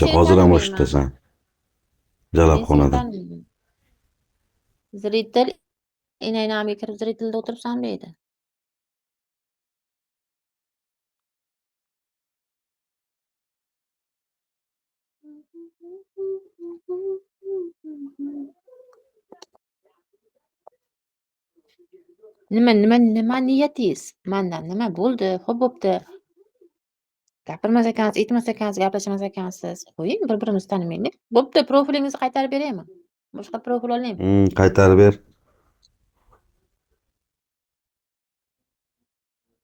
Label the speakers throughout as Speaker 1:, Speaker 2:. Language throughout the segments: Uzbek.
Speaker 1: Men seni
Speaker 2: Hozir ham
Speaker 1: tanimayman.
Speaker 2: o'shitasan.
Speaker 1: Men seni
Speaker 2: Jalabxonada.
Speaker 1: tanimayman. Zritel enang kirib zritelda o'tiribsan deydi. Nima, nima, nima niyatingiz? Mandan nima bo'ldi? Xo'p, bo'pti. Gapirmas ekansiz, aytmas ekansiz, gaplashmas ekansiz. Qo'ying, bir-birimizni tanimaylik. Bo'pti, profilingizni qaytarib beraymi? Boshqa profil olaymi?
Speaker 2: Qaytarib ber.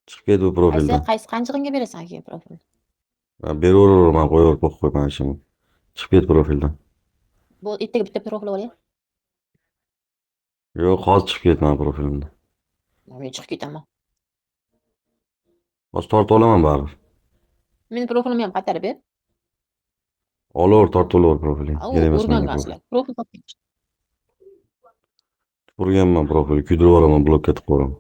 Speaker 2: Chiqib ket bu
Speaker 1: Qaysi,
Speaker 2: profildan.
Speaker 1: qaysi qanchig'ingga berasan keyin profilni?
Speaker 2: Ha, beraveraman, qo'yaver, qo'yib qo'y mana shuni. Chiqib ket profildan.
Speaker 1: Bu ertaga bitta profil olay.
Speaker 2: Yo'q, hozir chiqib ket mani profilimdan.
Speaker 1: Men chiqib ketaman.
Speaker 2: Hozir tortib olaman baribir.
Speaker 1: Meni profilimni ham qaytarib ber.
Speaker 2: Olaver, tortib olaver profiling.
Speaker 1: U
Speaker 2: Kerak emas menga profil.
Speaker 1: o'rgangansizlar. Profil toping.
Speaker 2: Tupurganman profil, kuydirib yuboraman, blokka tiqib yuboraman.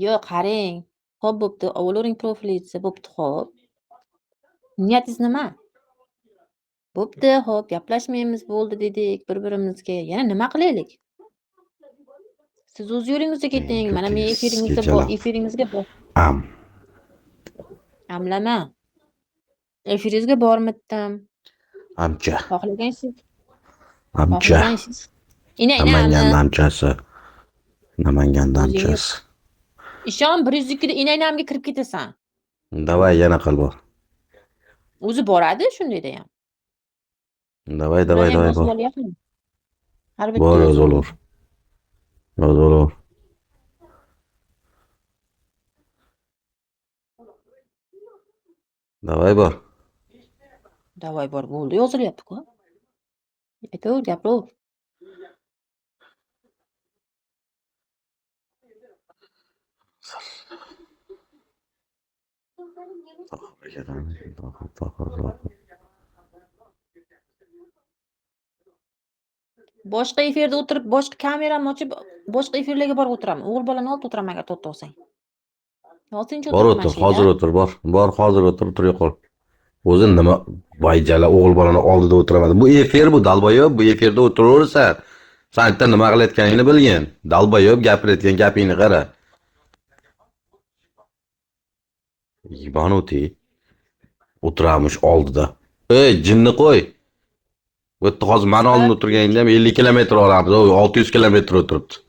Speaker 1: Yo'q, qarang. Xo'p, bo'pti. Olavering profilingizni, bo'pti, xo'p. Niyatingiz nima? Bo'pti, xo'p, gaplashmaymiz bo'ldi dedik bir-birimizga. Yana nima qilaylik? Siz o'z yo'lingizda keting. Mana men
Speaker 2: Ko'tingiz
Speaker 1: efiringizda bor,
Speaker 2: jalab.
Speaker 1: efiringizga bor.
Speaker 2: Am.
Speaker 1: Amlama. Efiringizga bormitdim.
Speaker 2: Amcha.
Speaker 1: Xohlagan ishingiz.
Speaker 2: Amcha.
Speaker 1: Xohlagan ishingiz. Ina, ina,
Speaker 2: Namanganda
Speaker 1: ami.
Speaker 2: amchasi. Namanganda
Speaker 1: O'zing
Speaker 2: amchasi.
Speaker 1: Ishon, 102 da inanamga kirib ketasan.
Speaker 2: Давай, yana qil bor.
Speaker 1: O'zi boradi shundayda ham.
Speaker 2: Давай, давай,
Speaker 1: Ularni ham
Speaker 2: давай
Speaker 1: yozib
Speaker 2: bor.
Speaker 1: olyapman. Har bitta
Speaker 2: Bor,
Speaker 1: yozib
Speaker 2: yozib
Speaker 1: olaman.
Speaker 2: olaver. Yozib olaver. Давай bor.
Speaker 1: Давай bor bo'ldi, yozilyapti-ku. Aytaver, gapiraver.
Speaker 2: Tohir aka, Tohir, Tohir, Tohir.
Speaker 1: Boshqa efirda o'tirib, boshqa kameramni ochib, boshqa efirlarga borib o'tiraman. O'g'il bolani oldida o'tiraman agar to'rtta olsang. Hozircha
Speaker 2: Bor
Speaker 1: o'tiraman
Speaker 2: o'tir,
Speaker 1: shu
Speaker 2: hozir
Speaker 1: yerda.
Speaker 2: o'tir, bor. Bor, hozir o'tir, tura qol. O'zi nima vayjala o'g'il bolani oldida o'tiraman. Bu efir bu долбоёб, bu efirda o'tiraversan. San yerda nima qilayotganingni bilgin. Долбоёб gapirayotgan gapingni qara. Ебанутый. O'tiramish oldida. Ey, jinni qo'y. Bu yerda hozir mani oldimda o'tirganingda ham 50 kilometr olamiz. U 600 kilometr o'tiribdi.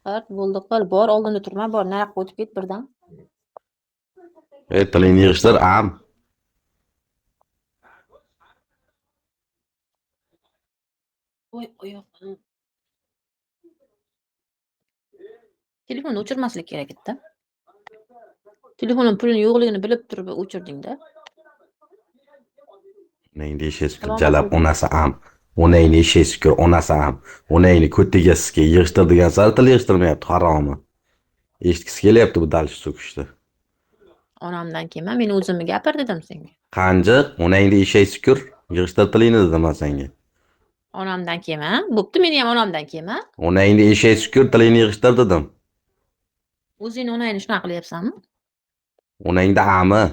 Speaker 1: Qil, bo'ldi, qil. Bor, oldinda turma, bor, nariyoqqa o'tib ket birdan.
Speaker 2: Ey, tilingni yig'ishtir, am.
Speaker 1: Voy, oyog'im. Telefonni o'chirmaslik kerak edi-da. Telefonim pulini yo'qligini bilib turib o'chirding-da.
Speaker 2: Onangni eshak
Speaker 1: Salom
Speaker 2: jalab
Speaker 1: alaykum.
Speaker 2: Onasi am. Onangni eshak sukur, onasi am. Onangni ko'tiga sizga yig'ishtir degan sari til yig'ishtirmayapti, haromi. Eshitgisi kelyapti bu дальше so'kishni.
Speaker 1: Onamdan kelma, men o'zimni gapir dedim senga.
Speaker 2: Qanjiq, onangni eshak sukur, yig'ishtir tilingni dedim man senga.
Speaker 1: Onamdan kelma. Bo'pti, meni ham onamdan kelma.
Speaker 2: Onangni eshak sukur, tilingni yig'ishtir dedim.
Speaker 1: O'zingni onangni shunaqa qilyapsanmi?
Speaker 2: Onangni ami.